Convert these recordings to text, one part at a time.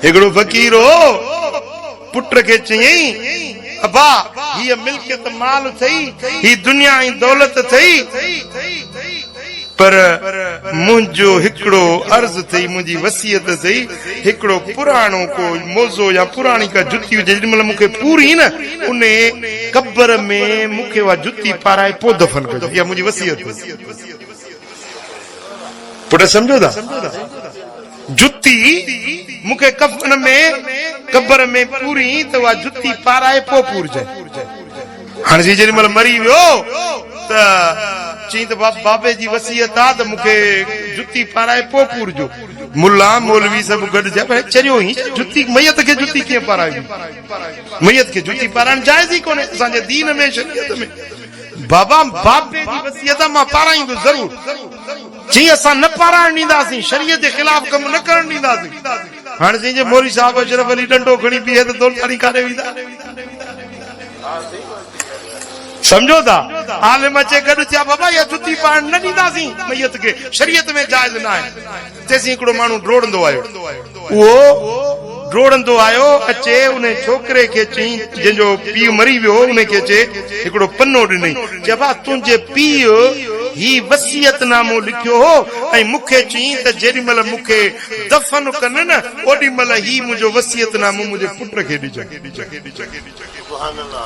هڪڙو فقير هو، پٽ کي چيائين، ابا هيء ملڪيت مال اٿئي، هي دنيا ۽ دولت اٿئي، پر منهنجو هڪڙو عرض اٿئي، منهنجي وصيت اٿئي، هڪڙو پراڻو ڪو موزو يا پراڻي ڪا جتي هجي، جيڏي مهل مون کي پورين نه، انهي قبر ۾ مون کي اها جتي پارائي پوء دفن ڪجو، اها منهنجي وصيت اٿئي. پٽ سمجهو ٿا؟ جتي مون کي ڪفن ۾ قبر ۾ پورين ته اها جتي پارائي پوء پورجانء. هاڻي سين جيڏي مهل مري ويو ته چيائين ته بابي جي وصيت آ ته مون کي جتي پارائي پوء پورجو. ملا مولوي سڀ گڏ ٿيا پر چريو هين جتي ميت کي جتي ڪيئن پارائبي؟ ميت کي جتي پارائڻ جائز ئي ڪونهي اسان جي دين ۾ شريعت ۾. بابا بابي جي وصيت آ مان پارائيندس ضرور. چيائين اسان نه پارائڻ ڏينداسين، شريعت جي خلاف ڪم نه ڪرڻ ڏينداسين. هاڻي سائين جي مولوي صاحب اشرف علي ڏنڊو کڻي بيهي ته دولتاڻي ڪاڏي ويندا؟ سمجهو ٿا؟ عالم اچي گڏ ٿيا بابا اها جتي پائڻ نه ڏينداسين ميت کي، شريعت ۾ جائز ناهي. تيسين هڪڙو ماڻهو ڊوڙندو آيو. اهو ڊوڙندو آيو، اچي انهي ڇوڪري کي چيائين جنهن جو پيء مري ويو هو، انهي کي اچي هڪڙو پنو ڏنائين. چي ابا تنهنجي پيء هي وصيت نامو لکيو هو ۽ مون کي چيائين ته جيڏي مهل مون کي دفن ڪن نه اوڏي مهل هي منهنجو وصيت نامو منهنجي پٽ کي ڏجانء.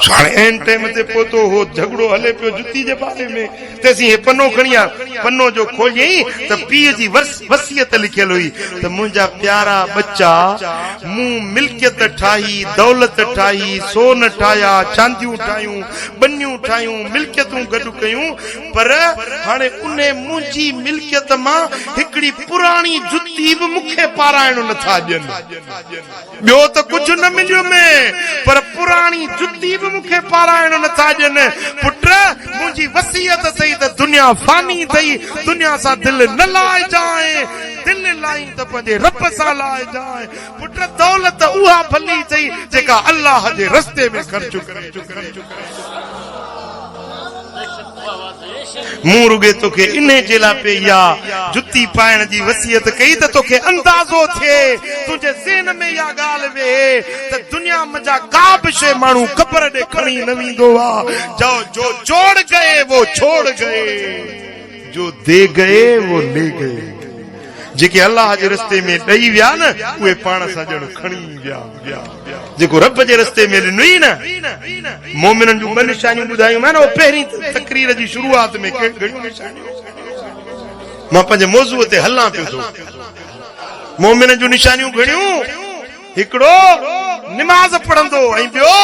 سو هاڻي عين ٽيم تي پهتو هو، جهڳڙو هلي پيو جتي جي باري ۾، تيسين هي پنو کڻي آيو. پنو جو کوليائين ته پيء جي وصيت لکيل هئي ته منهنجا پيارا ٻچا، مون ملڪيت ٺاهي، دولت ٺاهي، سون ٺاهيا، چانديون ٺاهيون، ٻنيون ٺاهيون، ملڪيتون گڏ ڪيون، پر هاڻي انهي منهنجي ملڪيت مان هڪڙي پراڻي جتي به مون کي پارائڻ نٿا ڏين. ٻيو ته ڪجهه نه مليم، پر پراڻي جتي به مون کي پارائڻ نه ٿا ڏين. پٽ، منهنجي وصيت اٿئي ته دنيا فاني اٿئي، دنيا سان دل نه لائجانء، دل لائين ته پنهنجي رب سان لائجانء. پٽ، دولت اها ڀلي اٿئي جيڪا الله جي رستي ۾ خرچ ڪرين. مون رڳي توکي انهي جي لاء پئي اها جتي پائڻ جي وصيت ڪئي ته توکي اندازو ٿئي، تنهنجي ذهن ۾ اها ڳالهه ويهي ته دنيا منجهان ڪا به شيء ماڻهو قبر ڏي کڻي نه ويندو آ، جو جو جوڙ گئي وو ڇوڙ گئي، جو the گئي وو لي گئي. جيڪي الله جي رستي ۾ ڏئي ويا نه اهي پاڻ سان ڄڻ کڻي ويا. جيڪو رب جي رستي ۾ ڏنو ئي نه. مؤمنن جون ٻه نشانيون ٻڌايون مان نه اهو پهرين تقرير جي شروعات ۾ گهڻيون نشانيون مان پنهنجي موضوع تي هلان پيو ٿو. مؤمنن جون نشانيون گهڻيون، هڪڙو نماز پڙهندو ۽ ٻيو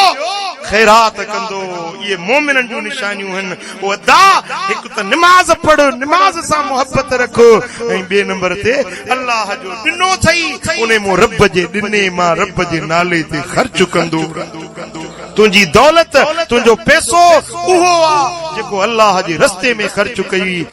خيرات ڪندو. اهي مؤمنن جون نشانيون هن. او ادا هڪ ته نماز پڙهه، نماز سان محبت رک ۽ ٻئي نمبر تي الله جو ڏنو اٿئي انهي مون رب جي ڏني مان رب جي نالي تي خرچ ڪندو رهه. تنهنجي دولت، تنهنجو پئسو اهو آ جيڪو الله جي رستي ۾ خرچ ڪيئي.